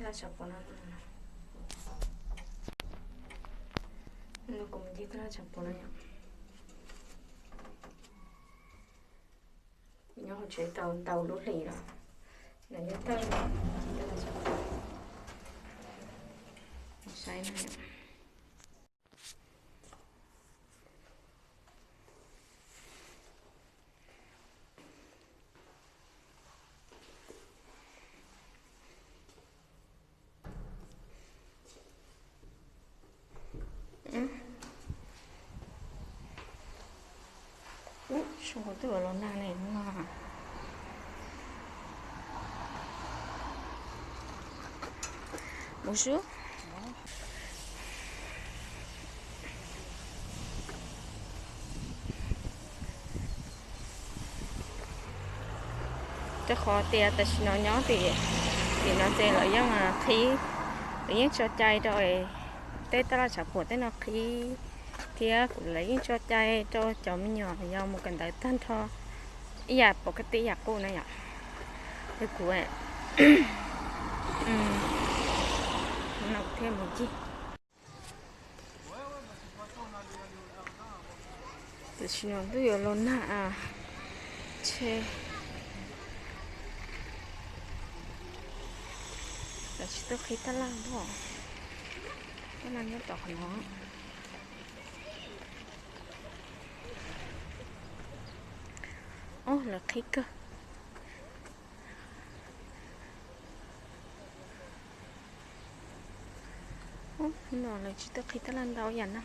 Tshav puam no, no kuv mus ncig taj laj tshav puam no yom. Kuv nyob hauv tsev tau ntau lub hlis lawm. No yog thawj, saib no yom. Ub, sub, kuv twb yuav los nag ne no. Mus sub. Rau qhov tias tam sim no nyob tim, tim no ces lawv yeej qhib, lawv yeej tso cai rau tej taj laj tshav puam tej no qhib, thiab kuv lawv yeej tso cai rau cov me nyuam yog mus kawm ntawv tag nrho ib yam pov ka tib yam qub na yom. Ces kuv no thiaj mus ncig. Tam sim no twb yuav los nag, tshe lawv tsis tuaj qhib taj laj os. Taj laj nyob tom qhov no. Ob, lawv qhib kawg. No lawv tsis tuaj qhib taj laj ntau yam no.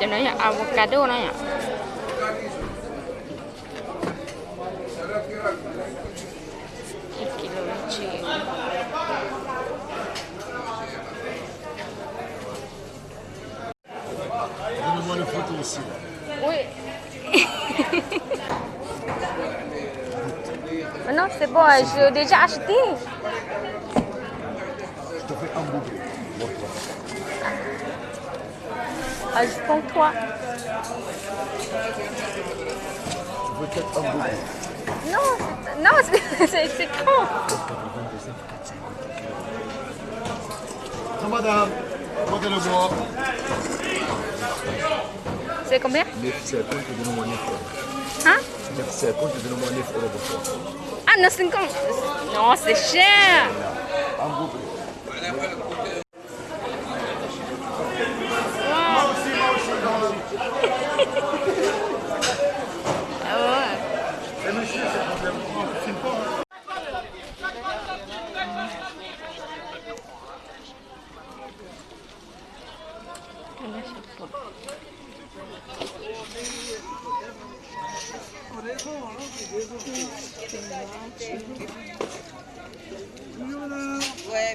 Cov no yog avocado no yom. Ib kis lus ib txhiab. Ui. Non, c'est bon, je l'ai déjà acheté. Ah, je prends trois. Non, c'est, non, c'est, c'est, c'est trop. Madame, montez le bois. C'est combien ? Neuf cinquante, donnez-moi neuf euros. Hein ? Neuf cinquante, donnez-moi neuf euros pour toi. Ah, neuf cinquante. Non, c'est cher. Wow. Ah ouais.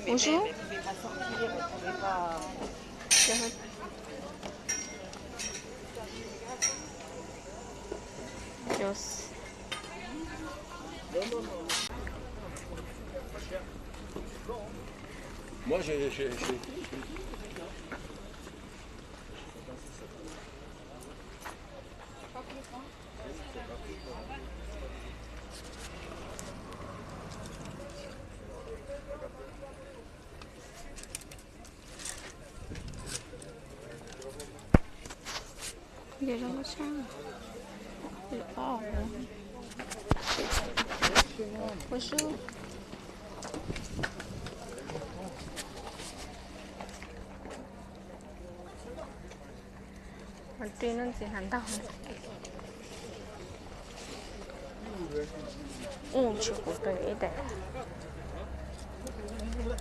Bonjour. Moi, je, je, je, je Yog zoo nkauj tshaj. Ua sub. Ua tij no ntxiv hnav ntaug. Ub, tsis kuv tus ib teg. Ua,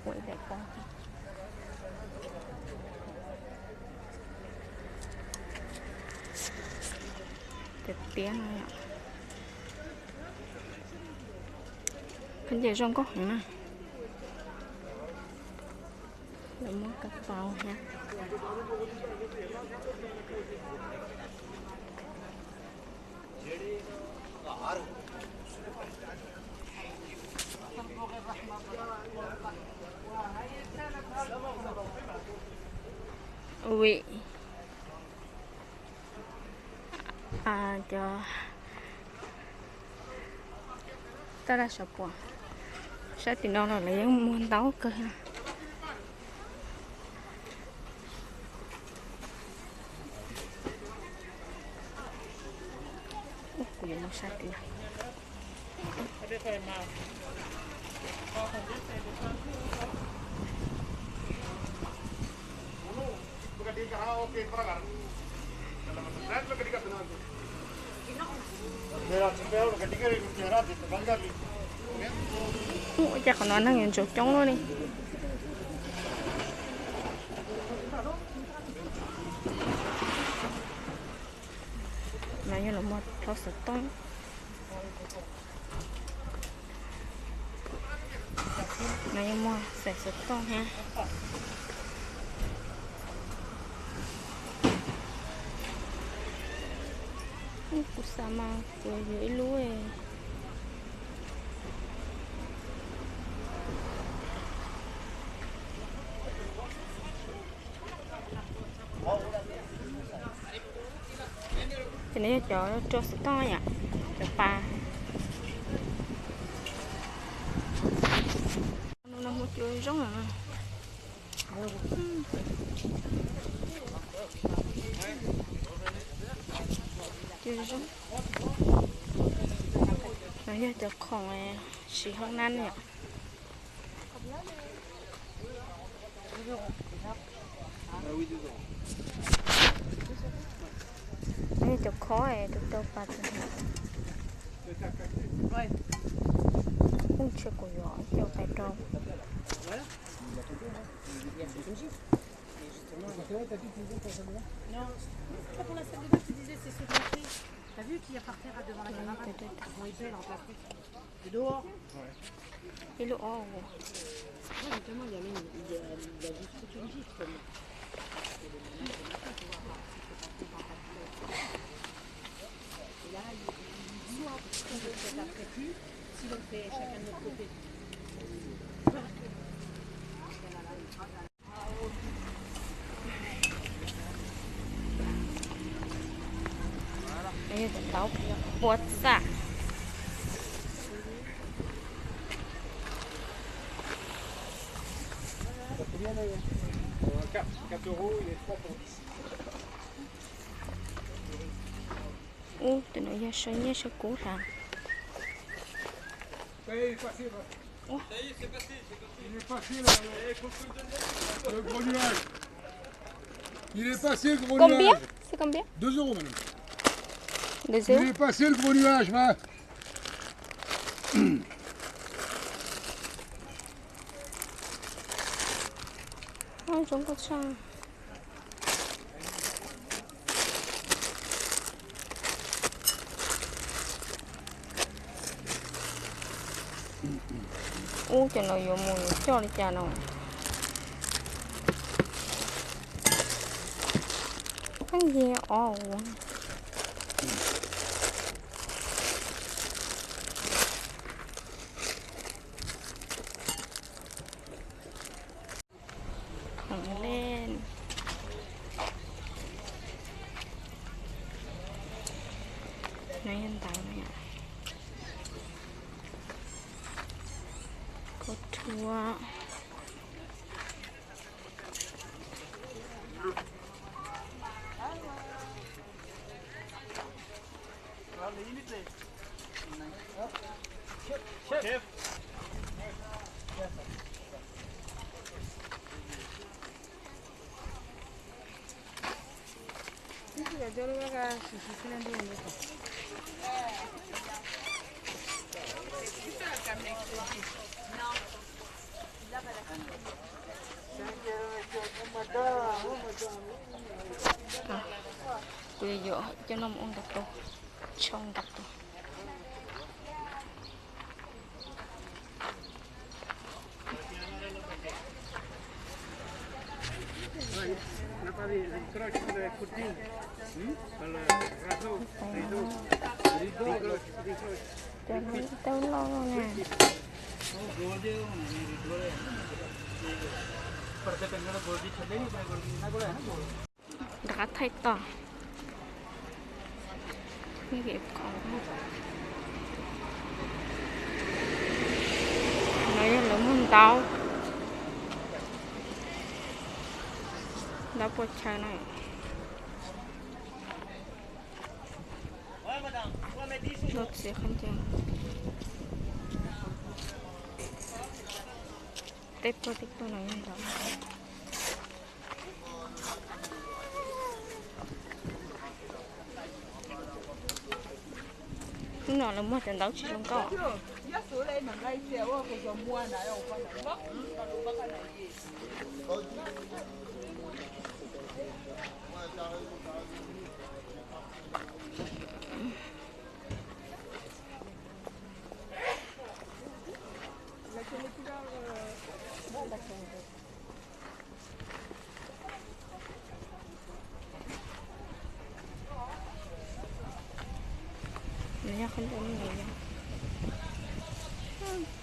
ua ib daim poob. Tiag tiag no yom. Khaub ncaws zoo nkauj heev na. Lawv muab kab paus thiab. Ui. Cov taj laj sav puam sab tim no los lawv yeej muag ntau kawg. Kuv yuav mus sab tim no. Ua cas qhov no neeg yuav ntsuas coob luaj li. No yog los muag rau xov tooj. No yog muag xaiv xov tooj thiab. Kuv xav mas kuv yuav ib lub. Ces no yog cov rau xov tooj yom, cov pas. No muaj cua zoo. Cua zoo. No yog cov khoom siv hoob nab yom. Cov khob rau rau pas. Kuj tsis kuv yuav coj pais rau. Ib lub ob. Ua txaj. Ub, tus no yog saw nyiaj saw kub hab. Il est passé, le gros nuage. Il est passé, le gros nuage. Combien ? C'est combien ? Deux euros, madame. Deux euros ? Il est passé, le gros nuage, va. Oj, zoo nkauj tshaj. Ub, cov no yuav mus yuav coj li cas no? Pheej yig ob ua. Khoom len. No yog ntawv no. Kauj ruam. Kuv yuav yuav coj no mus ua nkaus rau, tsau nkaus rau. Tau loj na. Rov qab thaij tos. No yog lawv muag ntaub, ntaub pua chaw na. Lub txiv qhov ncauj, tej pog tej pog no yog ntaub. Hnub no lawv muag cov ntaub tsis zoo nkauj. Nws yog qhov ncauj no yog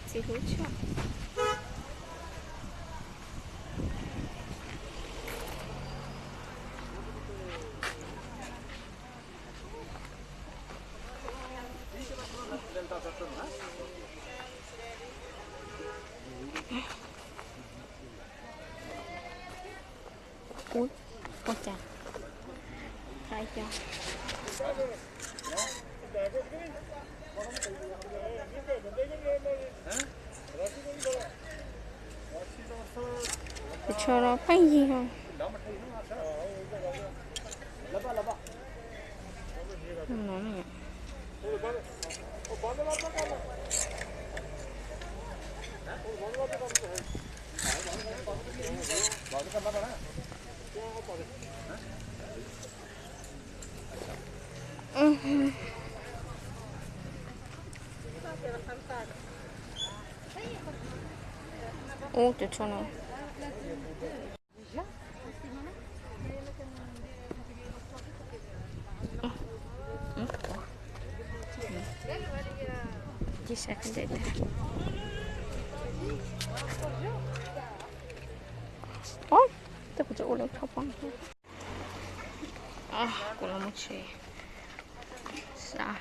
txiv hlub tshaj. Ub, ua cas hais cov tus tsho no pheej yig no. Ub, tus tsho no. Cia saib qhov ntawd tag. Ob, tej kuv tseem ua lawv tsho poob. Kuv los mus tsev xav.